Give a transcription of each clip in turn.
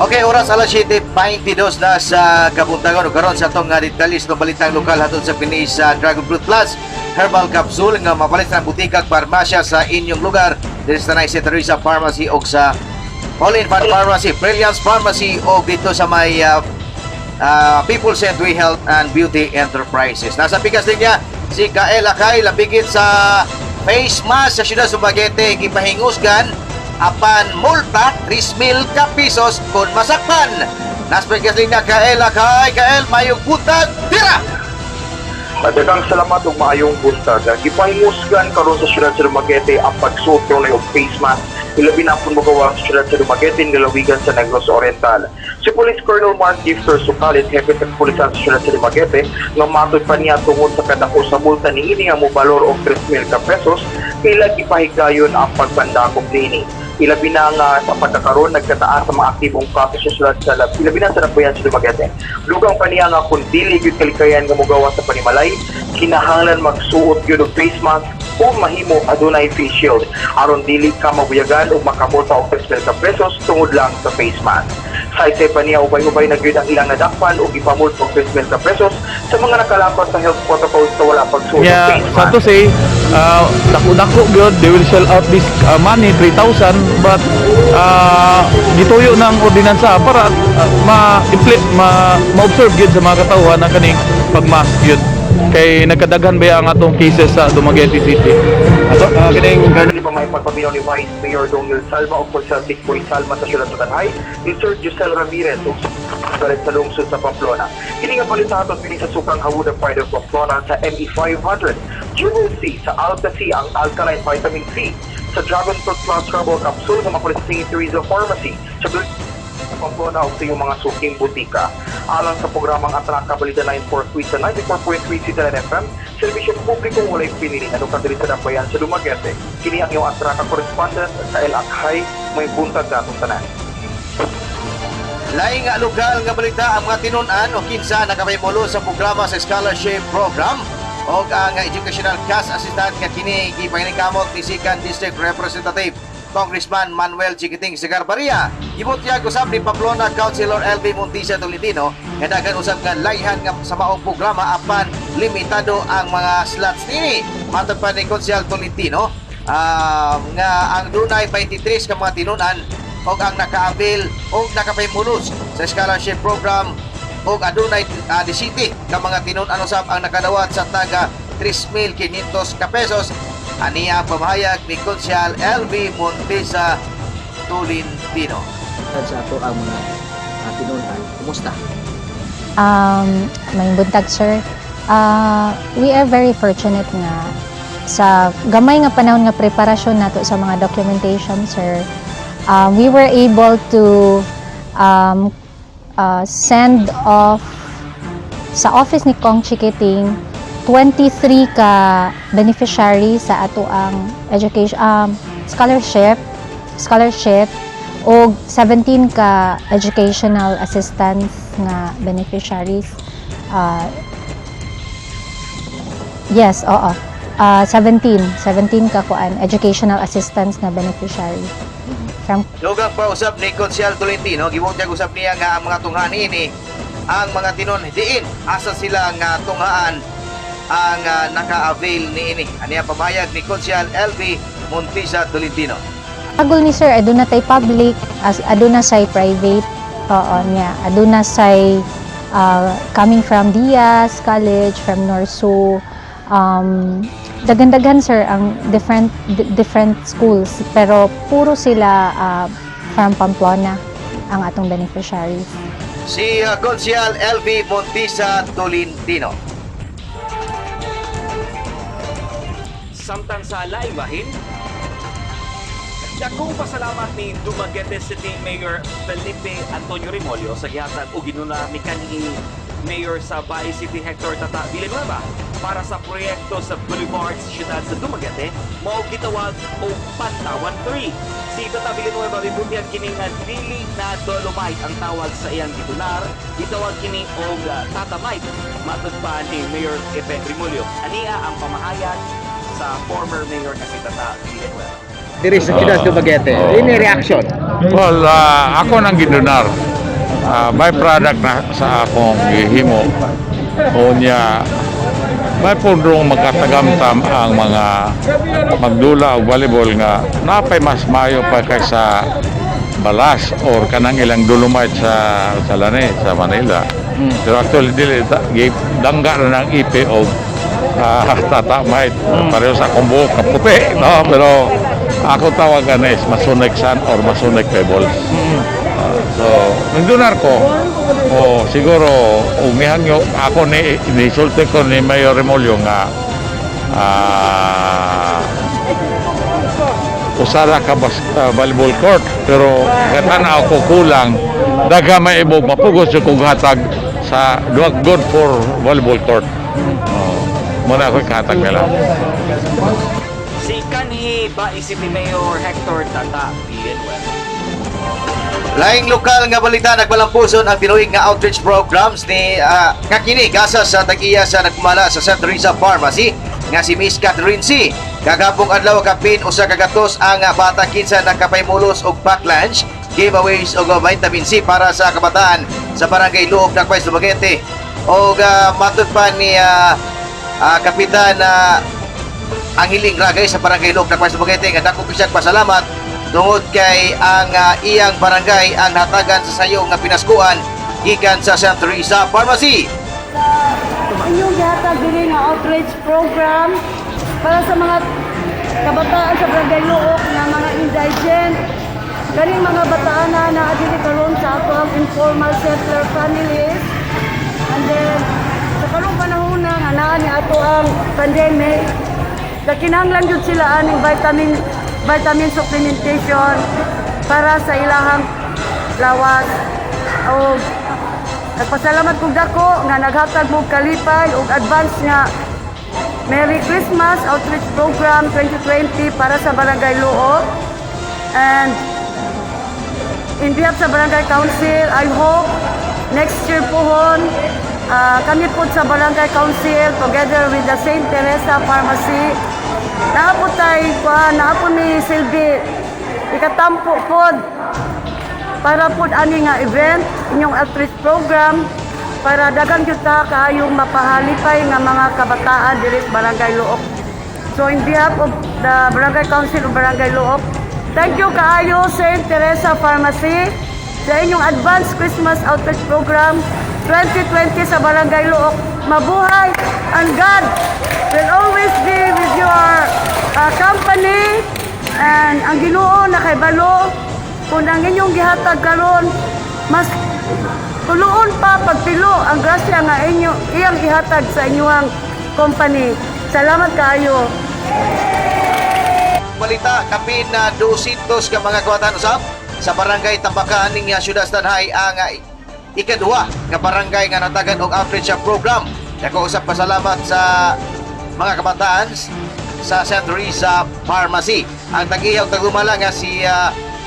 Okay, oras alas 7:22 na sa kabuntagon. Ug karon sa atong detalye sa balitang lokal, hatod sa Pinis sa Dragon Fruit Plus Herbal Capsule nga mapalit sa butika ug parmasya sa inyong lugar diri sa Tanay St. Teresa Pharmacy o sa Pauline Fan Pharmacy, Brilliance Pharmacy o dito sa may People Century Health and Beauty Enterprises. Nasa pikas linya si Kael Akay, labigit sa face mask sa siyudad Dumaguete gipahingusgan apan multa 3,000 ka pesos kung masakpan. Nasa pikas linya Kael Akay. Kael, mayong buntag, tira! Madagang salamat ug maayong buntag. Gipahingusgan karon sa siyudad sa Dumaguete ang pagsuot kanunay og face mask, ilabi na kung mogawas sa siyudad sa Dumaguete, nilawigan sa Negros Oriental. Si Police Colonel Mark Gifter Sukalit, hepe sa kapulisan sa siyudad sa Dumaguete, nga matod pa niya tungod sa kadako sa multa niini nga mobalor og 3,000 ka pesos, pila gipahigayon ang pagbandakop niini. Ilabi na nga sa pagkakaroon nagkataas sa mga aktibong kaso sa siyudad sa ilabi na sa dakbayan sa Dumaguete. Dugang pa niya nga kung dili gyud kalikayan nga mogawas sa panimalay, kinahanglan magsuot gyud og face mask o mahimo adunay face shield aron dili ka mabuyagan o makamulta og 3,000 ka pesos tungod lang sa face mask. Saysay pa niya, ubay-ubay na gyud ang ilang nadakpan o gipamulta og 3,000 ka pesos sa mga nakalampas sa health protocols sa wala pagsuot og Yeah, face sad mask. to say, dako-dako gyud, they will shell out this money, 3,000, but gituyo ng ordinansa para ma-implement, ma-observe gyud sa mga katawhan ang kaning pag-mask gyud. Kay nagkadaghan ba ang atong cases sa Dumaguete City. Ato, kining Di pa may pagpaminaw ni Vice Mayor Dongil Salma o Konsehal Tikboy Salma sa siyudad sa Tanay, ni Sir Giselle Ramirez o galit sa lungsod sa Pamplona. Kini nga balita hatod kini sa sukang Hawuda Pride of Pamplona sa ME500, Jewel C sa Alta C, ang Alkaline Vitamin C, sa Dragon Fruit Plus Herbal Capsule sa mapalit sa St. Teresa Pharmacy, sa sa Pamplona o sa iyong mga suking butika. Alang sa programang Atraka Balita 943 sa 94.3 Citizen FM, serbisyo publikong walay pinili ano ka diri sa dakbayan sa Dumaguete. Kini ang iyong Atraka correspondent sa El Akhay, may buntag natong tanan. Laing nga lokal nga balita, ang mga tinun-an o kinsa nakapahimulo sa programa sa scholarship program o ang educational cash assistant nga kini gipanginkamot ni Second District Representative Congressman Manuel Chiquiting Sagarbarria. Gibutyag usab ni Pamplona Councilor LB Montisa Tolentino nga daghan usab nga layhan nga sa maong programa apan limitado ang mga slots niini. Matod pa ni Konsehal Tolentino nga ang dunay 23 ka mga tinun-an og ang naka-avail og nakapahimulos sa scholarship program og adunay 17 ka mga tinun-an usab ang nakadawat sa taga 3,500 ka pesos. Aniya ang pamahayag ni Konsehal LV Montesa Tolentino. Sa ato ang mga tinun-an. Kumusta? May buntag, sir. We are very fortunate nga sa gamay nga panahon nga preparasyon nato sa mga documentation, sir. We were able to send off sa office ni Kong Chiquiting 23 ka beneficiary sa ato ang education scholarship og 17 ka educational assistance nga beneficiaries. Yes, oo. 17, 17 ka kuan educational assistance nga beneficiary from Dugang pa usab ni Konsehal Tolentino, gibutyag usab niya nga ang mga tunghaan ini, ang mga tinon diin asa sila nga tunghaan ang naka-avail niini. Aniya pamahayag ni Konsehal LV Montisa Tolentino. Agol ni sir, aduna tay public as aduna say private. Oo niya. Aduna say coming from Diaz College, from Norsu. Daghan-daghan, sir, ang different schools, pero puro sila from Pamplona ang atong beneficiaries. Si Konsehal LV Montisa Tolentino. Samtang sa laing bahin, dakong pasalamat ni Dumaguete City Mayor Felipe Antonio Remollo sa gihatag og ginuna ni kanhi Mayor sa Bais City Hector Tata Villanueva para sa proyekto sa Boulevard sa siyudad sa Dumaguete mao gitawag og Pantawan 3. Si Tata Villanueva mibutyag kini nga dili na Dolomite ang tawag sa iyang titular, gitawag kini og Tatamite matod pa ni Mayor Epe Remollo. Ania ang pamahayag sa former mayor nga si Tata Villanueva. diri sa siyudad sa Dumaguete. Ini reaction? Well, ako nang gidonar. Byproduct na sa akong gihimo. Unya, may pundong magkatagamtam ang mga magdula og volleyball nga napay mas mayo pa kaysa balas or kanang ilang dolomite sa lani sa Manila. Pero actually dili dangga na ng IP og Tata Mite. Pareho sa akong buhok kaputi, no? Pero ako tawagan is Masonic Sand or Masonic Pebbles. So, nagdonar ko, oh, siguro, umihangyo, ako ni, nisulti ko ni Mayor Remolyo nga, usara ka volleyball court, pero katanaw ko kulang, daga maibog, mapugos yung kong hatag sa duwag good for volleyball court. Oh, muna ako katag nila. Si kanhi Bai City Mayor Hector Tata Villanueva. Laing lokal nga balita, nagbalampuson ang tinuig nga outreach programs ni nga kini gasa sa tag-iya sa nagpumala sa St. Teresa Pharmacy nga si Miss Catherine C. Kagapong adlaw kapin 100 ang bata kinsa nakapahimulos og pack lunch, giveaways og vitamin C para sa kabataan sa Barangay Looc, Dakpay, Dumaguete. Og matud pa ni Kapitan Angeling Ragay sa Barangay Looc, Dakpay, Dumaguete nga dako siya pasalamat tungod kay ang iyang barangay ang hatagan sa sayo nga pinaskuan gikan sa St. Teresa Pharmacy. Inyong gihatag diri nga outreach program para sa mga kabataan sa Barangay Looc nga mga indigent, kaning mga bataan na naa diri karon sa ato ang informal settler families. And then sa karong panahon na nga naa ni ato ang pandemic, nakinahanglan jud sila aning vitamin vitamin supplementation para sa ilahang lawas. O nagpasalamat kog dako nga naghatag mo kalipay ug advance nga Merry Christmas Outreach Program 2020 para sa Barangay Looc. And in behalf sa Barangay Council, I hope next year pohon, kami po sa Barangay Council together with the St. Teresa Pharmacy, naa po tay, kuan, naa po ni silbi, ikatampo pod para pod ani nga event, inyong outreach program, para daghang jud ta kaayong mapahalipay nga mga kabataan diri sa Barangay Looc. So in behalf of the Barangay Council of Barangay Looc, thank you kaayo, St. Teresa Pharmacy, sa inyong Advance Christmas Outreach Program 2020 sa Barangay Looc. Mabuhay and God will always be with your company and ang Ginoo nakaibalo kung ang inyong gihatag karon mas tuluon pa pagpilo ang grasya nga inyo iyang ihatag sa inyong company. Salamat kaayo. Balita, kapin na 200 ka mga kabataan usab sa Barangay Tambakan ning siyudad sa Tanjay ang ikaduha nga barangay nga natagan og outreach program. Nakausap pasalamat sa mga kabataan sa St. Teresa Pharmacy. Ang tag-iya og tagumala nga si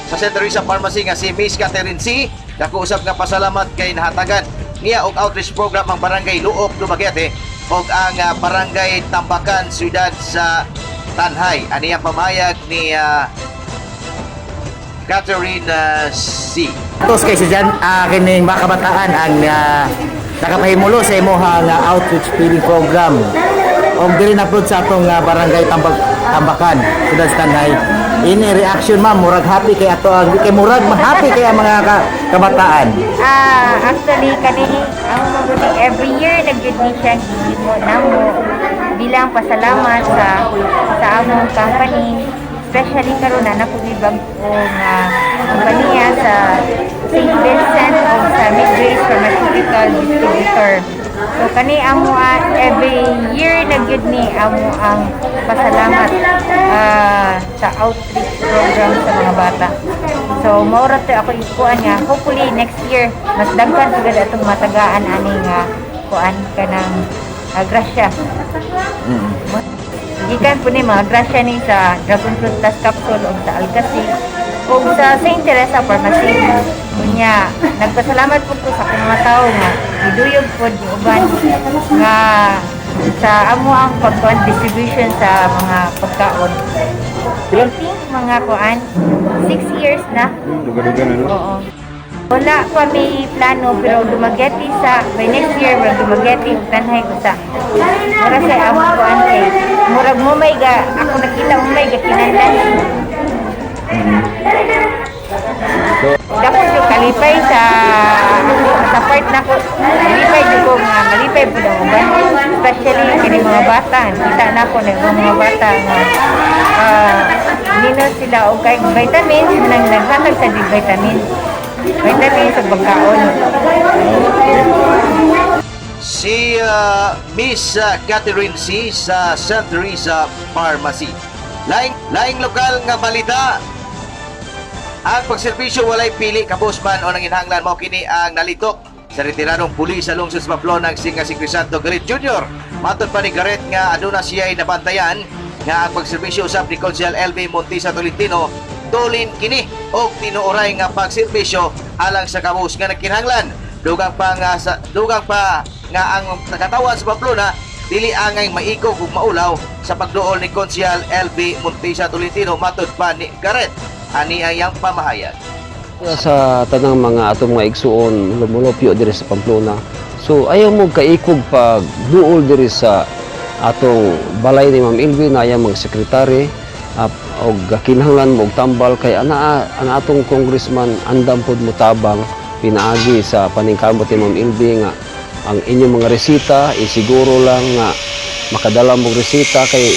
sa St. Teresa Pharmacy nga si Miss Catherine C. Nakausap nga pasalamat kay nahatagan niya og outreach program ang Barangay Looc, Dumaguete ug ang Barangay Tambakan, siyudad sa Tanjay. Ani ang pamayag ni Catherine C. Tos kay si Jan kining mga kabataan ang nakapahimulo sa imong outreach feeding program. Og diri na sa atong Barangay Tambakan, siyudad sa Tanjay. Ini reaction, ma'am, murag happy kay ato ang kay murag happy kay ang mga kabataan. Actually, kani ang mabuti every year nagyud ni siya gihimo namo bilang pasalamat sa among company, especially karon na ko bag-o nga kompanya sa St. Vincent o sa Midgrace Pharmaceutical Distributor. So kani amo every year na gyud ni amo ang pasalamat sa outreach program sa mga bata. So mao ra to ako ikuan nga hopefully next year mas daghan pud atong matagaan ani nga kuan kanang grasya. Gikan po ni mga grasya ni sa Dragon Fruit Plus Capsule o sa Alcasi o sa St. Teresa Pharmacy. Unya, nagpasalamat po ko sa akong mga tao nga giduyog po yung uban nga sa amo ang pagkuan distribution sa mga pagkaon. I think mga kuan, 6 years na. Duga-duga na, no? Oo. Wala pa may plano, pero Dumaguete sa by next year murag Dumaguete ug Tanay ko sa. Mura sa among kuan kay murag mo may ga ako nakita mo may ga kinahanglan. Dako jud kalipay sa ako, sa part nako, malipay jud ko nga malipay pud ang uban, especially kini mga bata. Kita nako na ibang mga bata nga nino sila og kay vitamins nang naghatag sa dig vitamins vitamins ug pagkaon. Si Miss Catherine C. sa St. Teresa Pharmacy. Laing, laing lokal nga balita, ang pagserbisyo walay pili, kabus man o nanginhanglan, mao kini ang nalitok sa retiradong pulis sa lungsod sa Pamplona nga si Crisanto Garit Jr. Matod pa ni Garrett nga aduna siya ay nabantayan nga ang pagserbisyo usab ni Konsehal LB Montisa Tolentino tulin kini og tinuoray nga pagserbisyo alang sa kabus nga nagkinahanglan. Dugang pa nga ang katawan sa Pamplona dili angay maikog ug maulaw sa pagduol ni Konsehal LB Montisa Tolentino, matod pa ni Garrett. Ani ang iyang pamahayag. Sa tanang mga atong mga igsuon lumulupyo diri sa Pamplona. So ayaw mo kaikog pag duol diri sa atong balay ni Ma'am Ilvi na iyang mga sekretary og kinahanglan mo og tambal kay ana ang atong congressman andam pod mo tabang pinaagi sa paningkamot ni Ma'am Ilvi nga ang inyong mga resita isiguro lang nga makadala mo og resita kay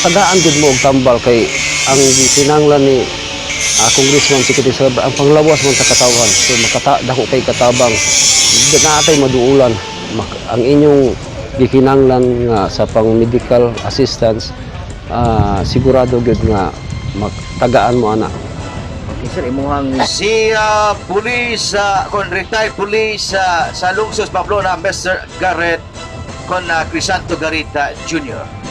tagaan gud mo og tambal kay ang kinahanglan ni Congressman Secretary Celebra ang panglawas man sa katawan. So makata dako kay katabang naatay maduulan. Ang inyong gikinahanglan nga sa pang medical assistance, sigurado gyud nga magtagaan mo ana. Okay sir, imuhang Si police kon retired police sa lungsod Pamplona, Mr. Garrett kon Crisanto Garita Jr.